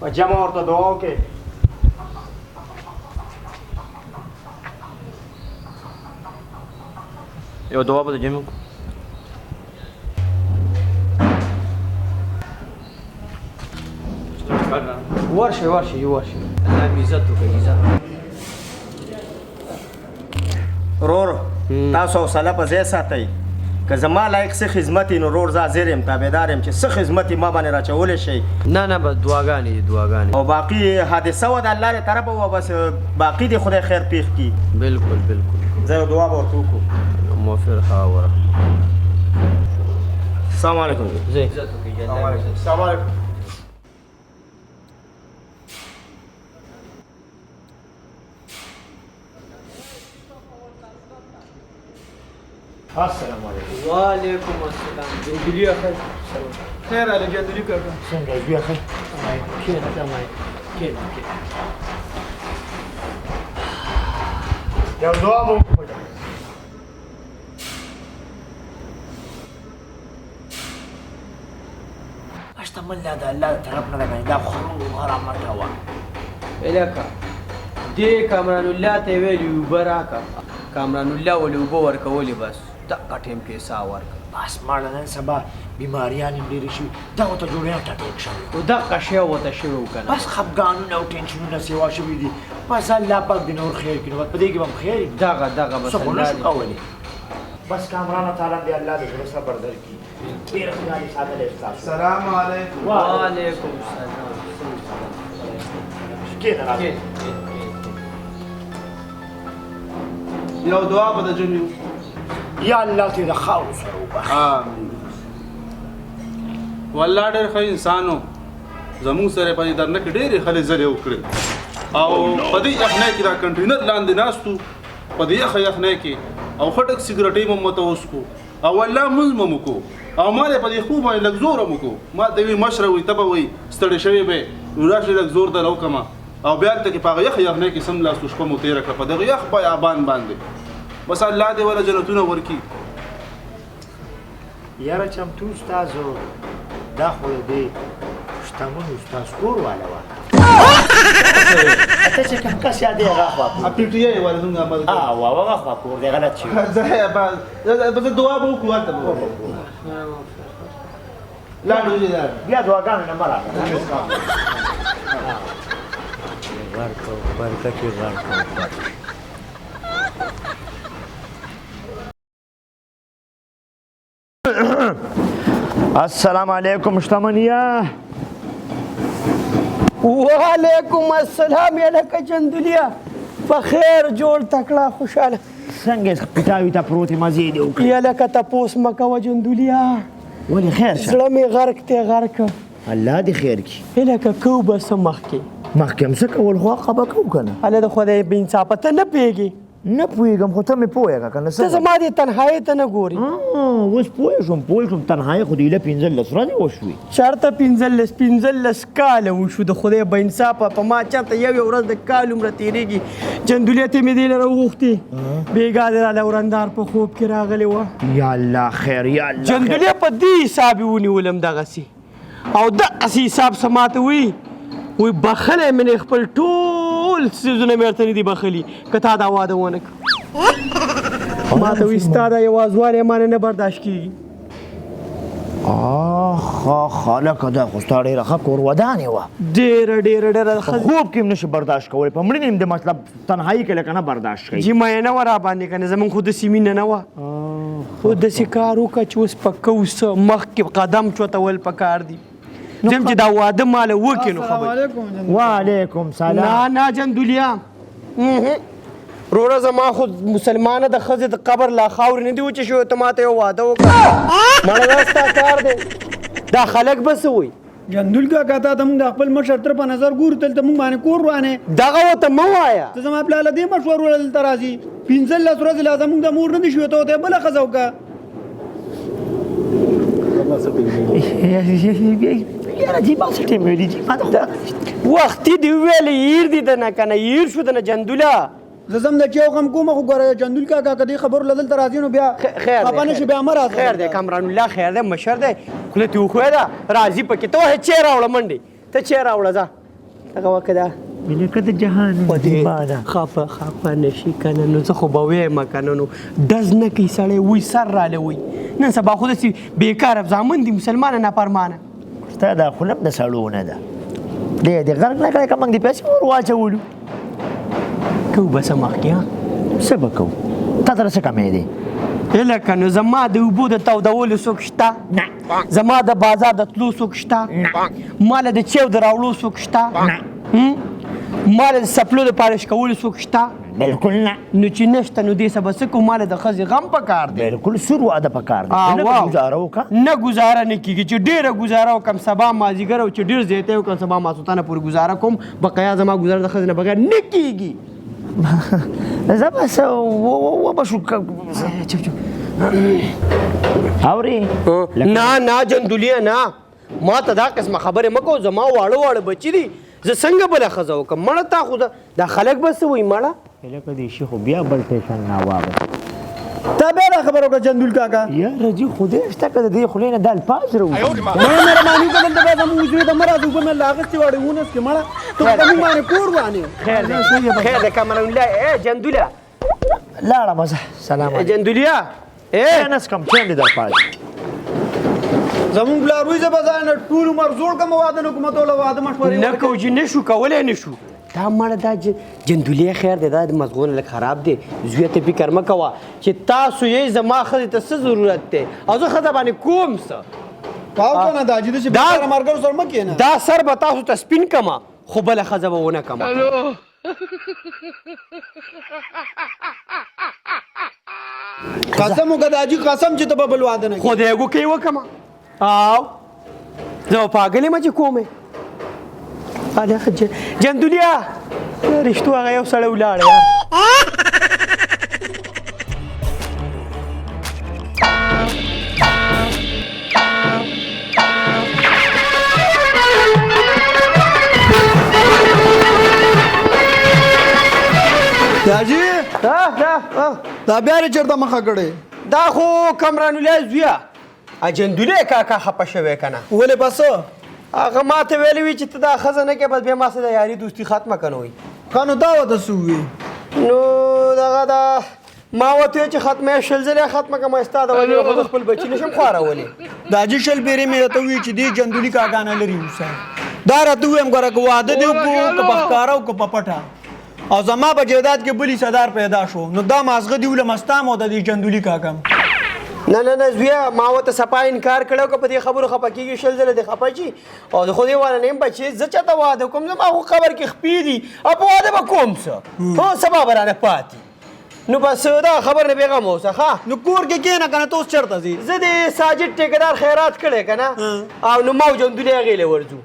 په جمع ورته دعا وکړئ. یو دعا به د جمع وکړو. ورشه ورشه یو ورشه، الله مې عزت وکړي، عزت. رور، تاسو حوصله په ځای ساتئ. که زما لایق څه خدمت یې نو رور زه حاضر یم، تابعدار یم، چې څه خدمت یې ما باندې راچولی شئ. نه نه، بس دعاګانې دي، دعاګانې. او باقي حادثه وه د الله له طرفه وه، بس باقي دې خدای خیر پېښ کړي. بالکل بالکل. زه یو دعا به ورته وکړو. موفرها ورحمه. السلام علیکم. زه عزت وکړي. السلام علیکم. السلام علیکم. وعلیکم السلام جندلی. خیر خیر علی جندلی کاکا. څنګه یې زویه؟ خیر؟ کښېنه سمای، کښېنه کښېنه. یو دعا به وکړو. شتمن لا د الله د طرف نه ده، دا خو غرامت وه. الکه دې کامران الله ته ویلي اوبه راکړه، کامران الله ولې اوبه ورکولې، بس دقه ټایم کې یې ساه ورکړه. بس ماړه نن سبا بیماریانې ډېرې شوي، دغو ته جوړې هارټ اټیک شوی. خو دقه شی ورته شوی و که نه؟ بس خفګانونه او ټینشنونه سیوا شوي دي. بس الله پاک دې نور خیر کړي، نو بس په دې کې به هم خیر وي. دغه دغه بس څه خو نه الله شو دې کولی. بس کامرانه تعالی دې الله د زړه صبر درکړي. ډېر خدای دې ساتلی ستاسو. السلام علیکم. وعلیکم السلام. کښېنه راځه. کښېنه، کښېنه، کښېنه. یو دعا به د جمع. یا الله دې د خاورو سره وبخښي. آمین. والله ډېر ښه انسان و، زموږ سره په دې درنه کې ډېرې هلې ځلې وکړې، او په دې یخنۍ کې دا کنټینر لاندې ناست وو په دې یخه یخنۍ کې، او ښه ډک سګرټۍ مو ورته وڅکو، او والله لمونځ مو وکړو، او ما دی په دې خوب باندې لږ زور هم وکړو. ما ته وی مشره، وی ته به وی ستړی شوی به یې، نو راشه لږ زور درله وکړمه. او بیا هلته کې په هغه یخه یخنۍ کې سملاستو شپه مو تېره کړه په دغه یخ بیابان باندې. بس الله دې وله جنتونه ورکړي. یاره چمتو استاد، دا خو د دې شتمن استاد کور والا وه. ته چې کوم کس یادې هغه خوا کور. پي ټي آی والا زموږ عمل. ها وا، هغه خوا کور دی، غلط شوی. بس دعا به وکړو، هلته به وکړو. لاړو دې لاړو. بیا دعاګانو نه مه راغله. غرق او برکه کې غرق او برکه. السلام علیکم شتمنیا. وعلیکم السلام. لکه جندلیا، په خیر، جوړ، تکړه، خوشحاله؟ څنګه پیتاوي ته پروت یې، مزې دې وکړې؟ یا لکه تپوس مه کوه جندولیا. ولې، خیر شه؟ زړه مې غرق دی، غرق. الله دې خیر کړي. لکه کو به څه مخکې؟ مخکې هم څه کول، خو هغه به کوو که نه؟ هله د خدای بې انصافه، ته نه پوهېږې. نه پوهېږم، خو ته مې پوهه کړه که نه. ته زما دې تنهایۍ ته نه ګورې. اوس پوه شوم، پوه شوم. تنهایي خو دې ایله 15 ورځې وشوې. چېرته 15؟ 15 کاله وشو. د خدای به انصافه، په ما چېرته یو یو ورځ د کال عمره تېرېږي؟ جندولیا، ته مې دې لره وغوښتې، بېګا دې راله ورندار په خوب کې راغلې وه. یا الله خیر، یا الله خیر. جندولیا، په دې حساب یې ونیولم دغسې، او دغسې حساب څه ماته وایي، وایي بخښلی مې نه، خپل ټول څیزونه مې ورته نه دي بخښلي که تا دا واده ونه کړ. ما ته وایي ستا دا یوازوالی ما نه برداشت کېږي. آخ آخ، هلکه دا خو ستا ډېره ښه کور ودانې وه. ډېره ډېره ډېره په ښه. خوب کې هم نشي برداشت کولی، په مړینې هم د مطلب تنهایي کې لکه نه برداشت کوي. جي مینه وه را باندې که نه، زمونږ خو داسې مینه نه وه. خو داسې کار وکړه چې اوس په کوو څه مخکې قدم چوتول پکار دي. زم چې دا واده ماله وکړي نو خبر. وعلیکم سلام. نه نه جندولیا روره، زما خو مسلمانه د ښځې د قبر لا خاورې نه دي وچې شوې، ته ماته یو واده وکړه. مړه دا ستا کار دی، دا خلک به څه وایي؟ جندول کاکا، تا ته موږ د خپل مشر تره په نظر ګورو، دلته موږ باندې کور روانې. دغه ورته مه وایه. ته زما پلار له دې مشورو دلته راځي، 15 ورځې لا زموږ د مور نه دي شوې، ته ورته بله ښځه وکړه. یاره جی ما څه ټیم ویلي جی، ما ته وختي دې وویلې، هېر دي درنه که نه، هېر شو درنه جندوله. زه ځم د چیو غم کوم، خو ګوره جندول کاکا که دې خبرو له دلته راځي نو بیا خیر خفه نه شي، بیا مه راځه. خیر دی کامران الله، خیر دی، مشر دی، خوله ترې وښویده، راځي پکې. ته وایې چای راوړه، منډې ته چای راوړه، ځه دغه وکړه دا. لکه د جهان په خفه خفه نه شي که نه نو زه خو به وایم که نه نو ډز نه کوي سړی، وایي سر راله وایي. نن سبا خو داسې بېکاره زامن دي، مسلمانه نافرمانه. ستا دا خوله هم د سړو نه ده، دی دې غرق نه کړی که موږ دې پیسې ور واچولو. کوو به څه مخکې؟ ها څه به کوو؟ تا سره څه کمی دی؟ لکه نو زما د اوبو د تودولو څوک شته؟ نه. زما د بازار د تلو څوک شته؟ نه. ما له د چیو د راوړو څوک شته؟ نه. ما له د څپلو د پالش کولو څوک شته؟ بالکل نه. نو چې نشته نو دې څه به څه کوو؟ ما له د ښځې غم پکار دی. بالکل سور واده پکار دی. نه ګزاره وکړه. نه ګزاره نه کېږي، چې ډېره ګزاره وکړم سبا مازدیګر، او چې ډېر زیاتی وکړم سبا ماسوتانه پورې ګزاره کوم، بقایا زما ګزاره د ښځې نه بغیر نه کېږي. زه به څه وبه شو. چپ چپ. اورې؟ نه نه جندولیه نه، ما ته دا قسمه خبرې مه کوه، زما واړه واړه بچي دي، زه څنګه بله ښځه وکړم؟ مړه تا خو دا خلک به څه وایي مړه؟ لکه دې شي خو بیا بل ټیشن نه واغست. تا بیا دا خبره وکړه جندول کاکا؟ یاره جي خدای شته که د دې خولې نه دا الفاظ راوځي. مړه مهرباني وکړه، دلته بیا زموږ زوی ته مه راځه، اوبه مې له اخیستې واړې ونس کې مړه ته خو په موږ باندې کور وانې. خیر دی خیر دی کامران الله. ای جندوله لاړم زه، سلام علیکم. جندولیا ای چای نه څښم، چای مې درپاته. زموږ پلار وایي زه به ځان ټول عمر زوړ کړم، واده نه کوم، ته له واده مشورې نه کوو چې نه شو کولی نه شو. دا مړه دا جندولې خیر دی، دا د مزغونه لږ خراب دی، زویه ته فکر مه کوه چې تاسو یې زما ښځې ته څه ضرورت دی او زه ښځه باندې کوم څه. پاو که نه دا چې داسې بېکاره ملګرو سره مه کښېنه. دا سر به تاسو ته سپین کړمه، خو بله ښځه به ونه کړمه. قسم وکړه د حاجي قسم چې ته به بل واده نه کوې. خدای ګو کې وکړمه، او زه به پاګل یم چې کوم یې. جندولیا رښتو هغه یو سړی ولاړ یار. حاجي دا بیا دې چېرته مخه کړې؟ دا خو کمران الله زویه جندولې کاکا خپه شوی که نه؟ ولې په څه؟ هغه ما ته ویلي وي چې ته دا ښځه نه کوې، بس بیا ما سره د یاري دوستي ختمه که نه وایي. ښه نو دا ورته څه ووایي؟ نو دغه دا ما ورته وویل چې ختمه یې شل ځلې ختمه کړه، ما ستا د وجې نه خو زه خپل بچي نه شم خوارولی. د حاجي شل پېرې مې راته وویل چې دې جندولي کاکا نه لرې اوسه. دا راته ووایم ګوره که واده دې وکړو که په ښکاره او که په پټه، او زما په جایداد کې بل حصهدار پیدا شو، نو دا مازغه دې ولم ستا هم او د دې جندولي کاکا هم. نه نه نه زویه، ما ورته صفا انکار کړی که په دې خبرو خفه کېږي شل ځله دې خفه شي، او د خدای والا نه یم بچې، زه چاته واده کوم؟ زما خو قبر کې خپې دي او په واده به کوم څه، هو سبا به رانه پاتې. نو بس دا خبر نه بېغمه اوسه. ښه نو کور کې کښېنه که نه ته اوس چېرته ځې؟ زه دې ساجد ټیکهدار خیرات کړی که نه، او نو ما او جندولې هغې له ورځو.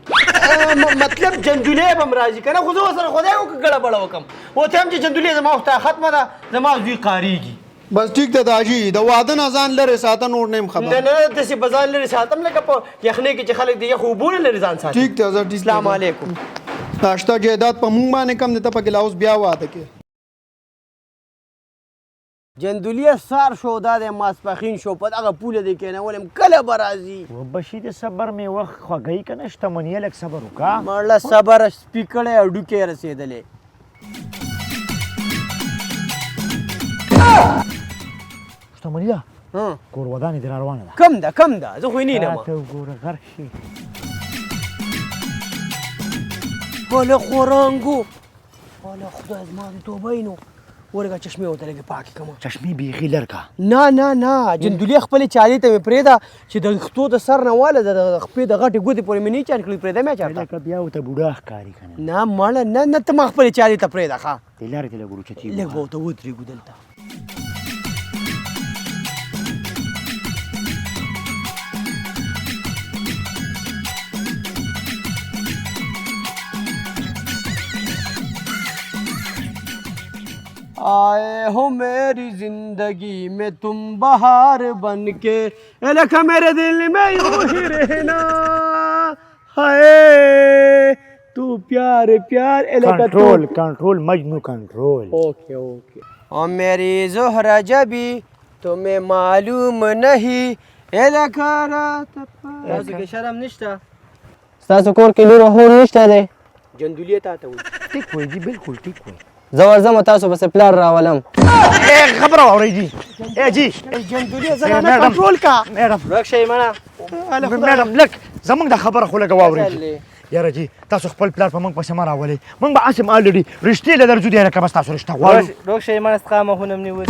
مطلب جندولې به هم راځي که نه، خو زه ورسره خدای وکړه ګړه بړه وکړم. ورته هم چې جندولې زما خو ختمه ده، زما زوی قاریږي. بس ټیک ده د حاجي، د واده نه ځان لرې ساته، نور نه یم خبر. نه نه داسې به ځان لرې ساتم لکه په یخنۍ کې چې خلک د یخو اوبو نه لرې ځان ساتي. ټیک ده، زه ټیک ده. اسلام علیکم. دا شته جایداد په مونږ باندې کم دی، ته پکې لا اوس بیا واده کې. جندولیه سار شو، دا دی ماسپخین شو، په دغه پوله دې کښېنولم، کله به راځي؟ وبشي د صبر مې وخت خوږی که نه، شتمني لږ صبر وکړه. مړه صبر سپي کړی هډوکی رسېدلی. شتمني ده، کور ودانې دې را روانه ده. کم ده کم ده، زه خو یې نه وینم. راته وګوره غرق شي. هله خورانګو، هله خدای زما دې توبه یې. نو ورګه چشمې ورته لږې پاکې کړم. چشمې بیخي لر که. نه نه نه جندولې خپلې چالې ته مې پرېږده چې د ویښتو د سر نه واله د خپې د غټې ګوتې پورې مې نه چان کړې، پرېږده مې چېرته. لکه بیا ورته بوډا ښکاري که نه. نه مړه نه نه، ته ما خپلې چالې ته پرېږده. ښه دې لارې ته لږ ورچتېږو. لږ به ورته ودرېږو دلته. आए हो मेरी जिंदगी में तुम बहार बन के, लखा मेरे दिल में यूं ही रहना। हाय تو پیار پیار الکه کنټرول کنټرول مجنو کنټرول. اوکے اوکے. او میری زهره جبی تمہیں معلوم نہیں الکه رات. تاسو کې شرم نشته؟ ستاسو کور کې لور او خور نشته دی؟ جندولیه تا ته وایي. ټیک وایي جی، بالکل ټیک وایي. زه ورځم تاسو پسې پلار راولم. خبره واورئ جی، ای جی. جندولیه زنانه کنټرول کا. میډم ورک شئ منه. میډم لږ زمونږ د خبره خو لږه واورئ جی. یاره جی تاسو خپل پلار په موږ پسې مه راولئ، موږ به هسې هم الریډي رشتې له درځو دی، لکه بس تاسو رشته غواړو. روک شئ منه، ستا مخونه م نیولي.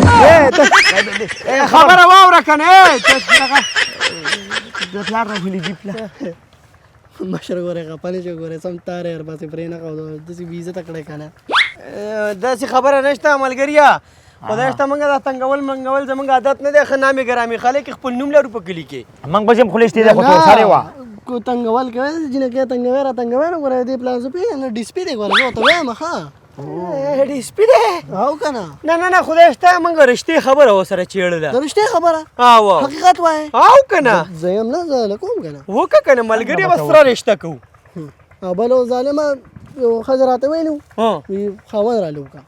خبره واوره که نه. د پلار راولي جی پلار. مشر ګوره خپه نه شي، ګوره سم تار یې ورپسې پرې نه ښودو، داسې بې عزته کړی که نه. داسې خبره نشته ملګریا، خدای شته موږ دا تنګول منګول زموږ عادت نه دی. ښه نامې ګرامي خلک خپل نوم لرو په کلي کې. موږ به هم خولې شتې دی خو تور سرې وه. کو تنګول کوي جینکۍ تنګوي را تنګوي نه. ګوره دې پلان زه پېژنم، ډي سپي دی. ګوره زه ورته وایم ښه ډي سپي دی. او که نه؟ نه نه نه، خدای شته موږ رشتې خبره ورسره چېړله. د رشتې خبره؟ او حقیقت وایې؟ او که نه؟ زه یم نه، زه له کوم که نه. وکړه که نه ملګري به سره رشته کوو. او بل ظالمه یو ښځه راته ویلي وو خاوند راله وکړه.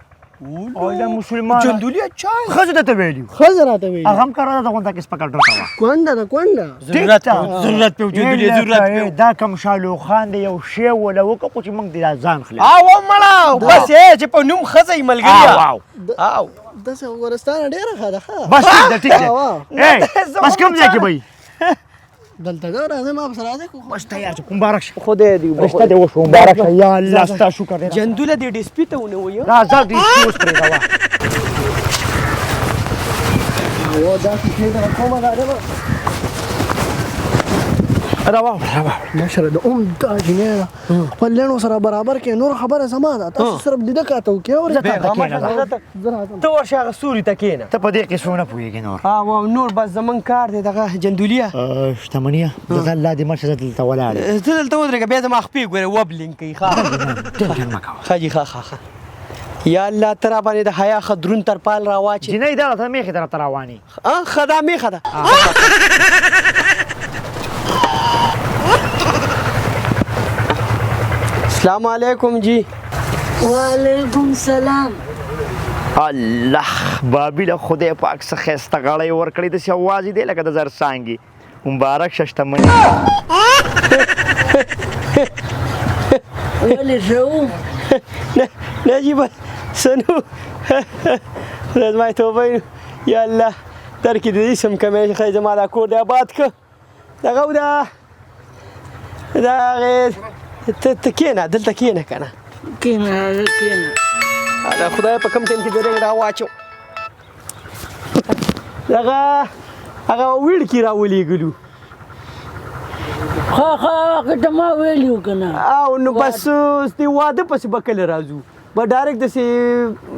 او دا مسلمان جندولیه چا ښځه درته ویلي وو؟ ښځه راته ویلي. هغه هم کاره ده غونډه کې سپکه ډرته وه. کونډه ده کونډه. ضرورت ضرورت پې جندولیه ضرورت پې. دا کوم شالو خان دی یو شی وله وکړه خو چې موږ دې دا ځان خلاص. او مړه بس یې چې په نوم ښځه یې ملګري. او او داسې وګوره ستا نه ډېره ښه ده. ښه بس ټیک ده ټیک ده. بس کوم ځای کې به یې؟ دلته ده راځه ما پسې راځه. بس تیار شه، مبارک شه. خدای دې رشته دې وشو، مبارک شه. یا الله ستا شکر دی. جندوله دې ډي سپي ته ونه وایي. راځه ډي سپي اوس پرېږده. او داسې شی درته کومه ظالمه. راواوړه راواوړه. مشره د اوم دا جینۍ ده خپل لېڼو سره برابر کړې، نور خبره زما ده. تاسو صرف دیده کاته وکړئ اورئ. زه راځم. ته ورشه هغه سوري ته کښېنه. ته په دې قصو نه پوهېږې نور. او نور بس زمونږ کار دی دغه جندولیه. شتمنیه دغه الله دې مه شه، زه دلته ولاړ یم. ته دلته ودرېږه، بیا زما خپې ګورې وبلینګ کوي. ښه ټینشن مه کوه. ښه جي ښه ښه ښه. یا الله ته را باندې د حیا ښه درون ترپال راواچې. جینۍ دا راته مېخې طرف ته روانې. ښه دا مېخه ده. السلام علیکم جی. وعلیکم سلام. الله بابي له خدای پاک څه ښایسته غړی ورکړی، داسې اواز یې دی لکه د زرڅانګې. مبارک شه شتمني. ولې ښه وو؟ نه جي بس څه نو، خدای زما یې توبه. یا الله تر کې د دې سم کمی ښه زما دا کور دی آباد که. دغه و دا دا هغې ته کښېنه دلته کښېنه که نه. کښېنه راځه کښېنه. دا خدای په کوم ټایم کې د رنګ راواچو. دغه هغه ویړکي راولېږلو. ښه ښه هغه ته ما ویلي وو که نه. او نو بس اوس دې واده پسې به کله راځو، به ډایرکټ داسې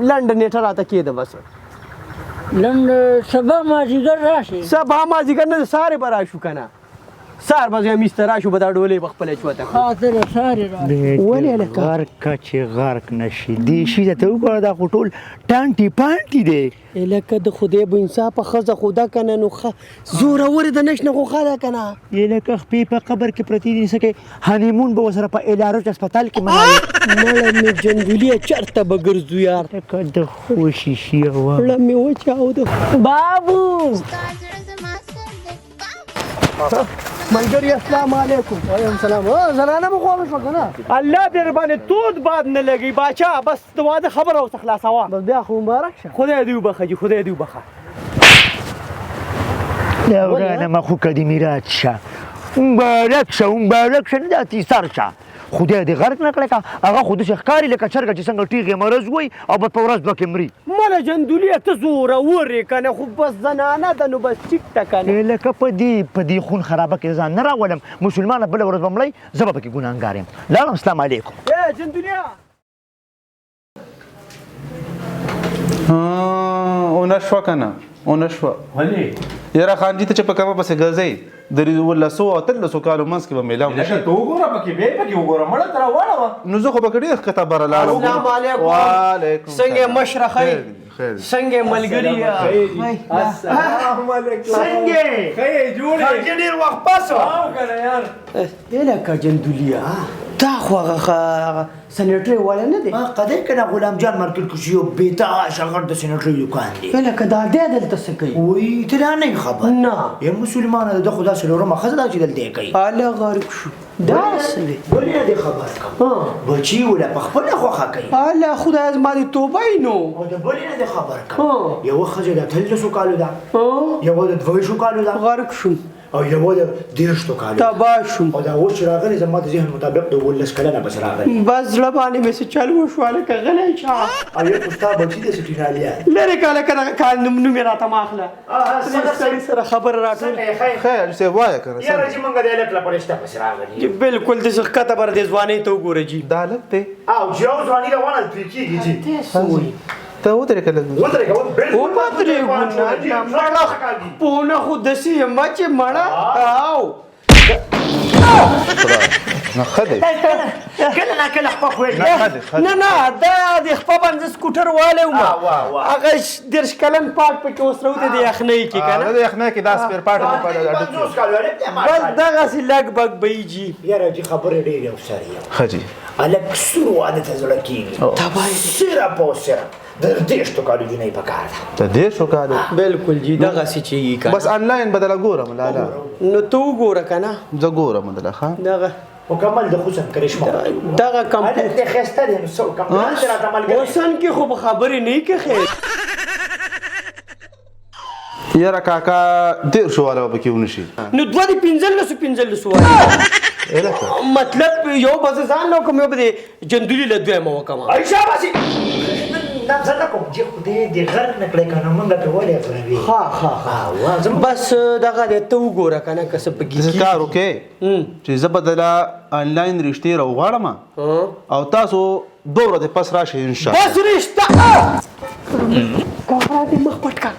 لنډه نېټه راته کېده. بس لنډه سبا مازدیګر راشئ. سبا مازدیګر نه، سهار به راشو که نه. سهار به زه میز ته راشو، به دا ډولۍ به خپله چوته کړو. خاطر سهار راشئ. ولې هلکه؟ غرق چې غرق نه شي دې شي ته وګوره، دا خو ټول ټانټي پانټي دی. لکه د خدای به انصافه ښځه خو ده که نه، نو ښه زورورې د نشنه خو ښه ده که نه. یې لکه خپې په قبر کې پرتې دي، څه کوي هنیمون به ورسره په ایلاروچ هسپتال کې مناوي. مړه مې جندولیه چېرته به ګرځو یار؟ لکه د خوشي شي وه. مړه مې وچاوده. بابو ملګري السلام علیکم. وعلیکم سلام. زنانه مو خوابه شوه که نه؟ الله دې درباندې تود باد نه لګوي باچا. بس د واده خبره اوس خلاصوه. بس بیا خو مبارک شه. خدای دې وبخښه جي، خدای دې وبخښه. دا ورانه مخوکه دې میرات شه، مبارک شه مبارک شه، نه دا تیسر شه. خدای دې غرق نه کړی که هغه خو داسې ښکاري لکه چرګه چې څنګه ټیغې مرض وي او به په ورځ دوه کې مري. مړه جندولیه ته زورور یې که نه، خو بس زنانه ده نو بس ټیک ده که نه. لکه په دې خون خرابه کې ځان نه راولم. مسلمانه بله ورځ به مړی، زه به پکې ګناهګار یم. لاړم، السلام علیکم. جندولیه ونه شوه که نه، ونه شوه. ولې؟ یاره خان جي ته چې په کومه پسې ګرځئ د 18 او 13 کالو منځ کې به میلاو نه شي. ته وګوره پکې، بیا پکې وګوره، مړه ته راواړوه. نو زه خو پکې ډېر ښکته بره لاړم. السلام علیکم. وعلیکم. څنګه یې مشره ښه یې؟ څنګه یې ملګري؟ السلام علیکم. څنګه ښه یې جوړ یې؟ خان جي ډېر وخت پس. او که نه یار؟ لکه جندولیه دا خو هغه سنیټري والا نه دی؟ قدر کنه غلام جان مارکیټ کې یو بیتاشه غټ د سنیټري دکان دی. لکه دا دی دلته څه کوي؟ وای ته لا نه خبر. نه یا مسلمانه د خدا څلورمه ښځه ده چې دلته یې کوي. اله غرق شو دا څه دی؟ ولې نه دی خبر کوم بچي ولا په خپله خوښه کوي. اله خدای زما دې توبه یې نو. او د بلې نه دی خبر کوم، یوه ښځه د 18 کالو ده، یوه د 22 کالو ده، غرق شوم، او یوه د 30 کالو تباه شوم. او دا اوس چې راغلی زما د ذهن مطابق د 17 کلنه بس راغلی. بس زړه باندې مې څه چل وشو هلکه غلی شه. او یو خو ستا بچي دی سټینالیا لرې که هلکه دغه کال نوم نوم یې راته مه اخله. سړي سره خبره راټول. ښه حاجي صاحب وایه که نه. یاره چې مونږ د هلک لپاره رشته پسې راغلي. بلکل داسې ښکته بر دې ځوانۍ ته وګوره جي. دا هلک دی او چې یو ځواني روانه پرې کېږي جي. ته ودرېږه لږ. ودرېږه وبدرېږو. نه مړه پونه خو داسې یم چې مړه. او نه ښه دی. کله نا کله خپه خوږ. نه نه دا د خپه باندې سکوټر والی وم، هغه 30 کلن پاک پکې اوس راوتی د یخنۍ کې که نه. د یخنۍ کې دا سپیر پاټ مې په بس دغسې لږ بګ به یې جي. یاره جي خبرې ډېرې او سرې یم. ښه جي. هلک سور واده ته زړه کېږي، صرف او صرف د 30 کالو جینۍ په کار ده. د 30 کالو؟ بلکل جي دغسې چې یې که بس انلاین به درله ګورم لالا. نو ته وګوره که نه. زه ګورم درله. ښه دغه مکمل د حسن کرشمه دغه کم هلک دی ښایسته دی نو څه وکړم راته ملګری حسن کې خو به خبرې نه کې. خیر یاره کاکا 30 والا به پکې ونه شي. نو دوه د 15 والا مطلب یو به زه ځان نه وکړم، یو به د جندولي له دویمه وکړم. ای شاباسي نه زه نه کوم چې خدای دې غرق نه کړی که نه مونږ پرې ولې غروي. ښه ښه ښه بس دغه دی ته وګوره که نه که څه پکې داسې کار وکړئ چې زه به درله انلاین رشتې راوغواړم او تاسو 2 ورځې پس راشئ انشاءالله. بس رشته کاکا دې مخ پټ کړه.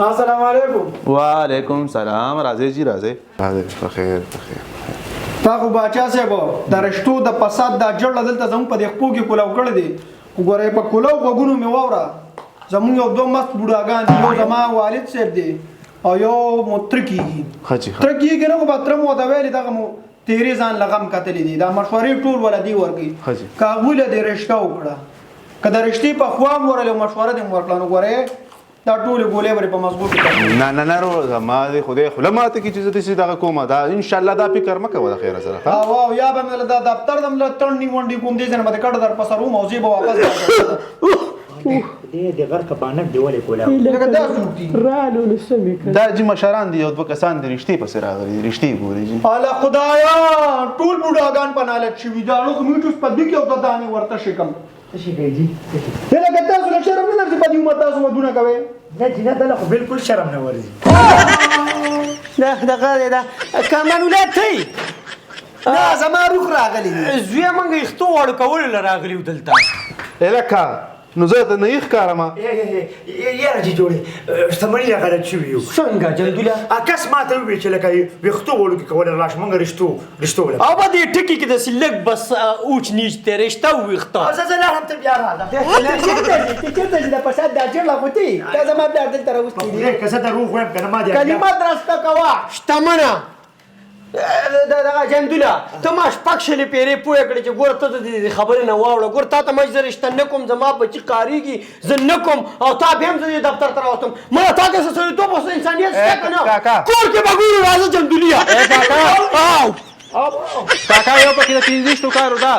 السلام علیکم. وعلیکم سلام. راځئ جي راځئ. راځئ پخیر پخیر. تا خو باچا صاحب د رشتو د فساد دا جړله دلته زموږ په دې خپو کې کولاو کړی دی. خو ګوره په کولاو غوږونو مې واوره، زموږ یو دوه مست بوډاګان دي، یو زما والد صاحب دی او یو مو تره کېږي. تره کېږي نه خو به تره مو ورته ویلي دغه مو تېرې ځان له غم کتلي دي، دا مشورې ټول وله دی ورکوي. که هغوی له دې رشته وکړه، که د رشتې په خوا هم ورغلې او مشوره دې هم ورکړه نو ګوره دا ټولې ګولۍ به دې په مزغو کې پاتې. نه نه نه ورور زما دې خدای خوله ماته کړي چې زه داسې دغه کومه دا انشاءالله دا فکر مه کوه د خیره سره. او او یا به مې له دا دفتر د له تڼ نیونډې کوم دې ځای نه به دې کډه در په سر وم او زه به واپس درځم. خدای دې غرقه بانک دې ولې کولاو لکه دا څوک دي؟ رالو نو څه مې کړل. دا جي مشران دي یو دوه کسان دي رشتې پسې راغلي دي، رشتې ګوري جي. اله خدایا ټول بوډاګان په نالت شوي دا اړخ مې ټوس په دوی کې او دوه دانې ورته شکم. څه شي کوي جي؟ لکه تاسو له شرم نه درځي په دې عمر تاسو ودونه کوئ؟ نه جي نه دله خو بلکل شرم نه ورځي. دا دغه دی دا کامان ولاد ته نه زما روح راغلی دی. زویه موږ یختو واړو کولو له راغلي یو دلته. هلکه نو زه ته نه یې ښکارم. یاره چې جوړې شتمني را غلط شوي یو. څنګه جندوله؟ کس ما ته وویل چې لکه ویښتو وړو کې کولی راشه موږ رشتو رشتو وله. او په دې ټکي کې داسې لږ بس اوچ نیچ دی رشته او ویښته. زه زه لاړم ته بیا راځه. ته چېرته ځې؟ د فساد دا جرړه خو ته یې تا زما پلار دلته راوستی دی. که زه دروغ وایم که نه ما دې کلمه درسته کوه. شتمنه دغه جندوله ته ما شپږ شلې پیرې پوه کړې چې ګوره ته د دې خبرې نه واوړه، ګوره تا ته ما چې زه رشته نه کوم زما بچي قاریږي زه نه کوم او تا بیا هم زه دې دفتر ته راوستم. مړه تا کې څه سړیتوب او څه انسانیت شته که نه؟ کور کې به ګورو. راځه جندولیه. کاکا یو پکې د 25 کالو ده.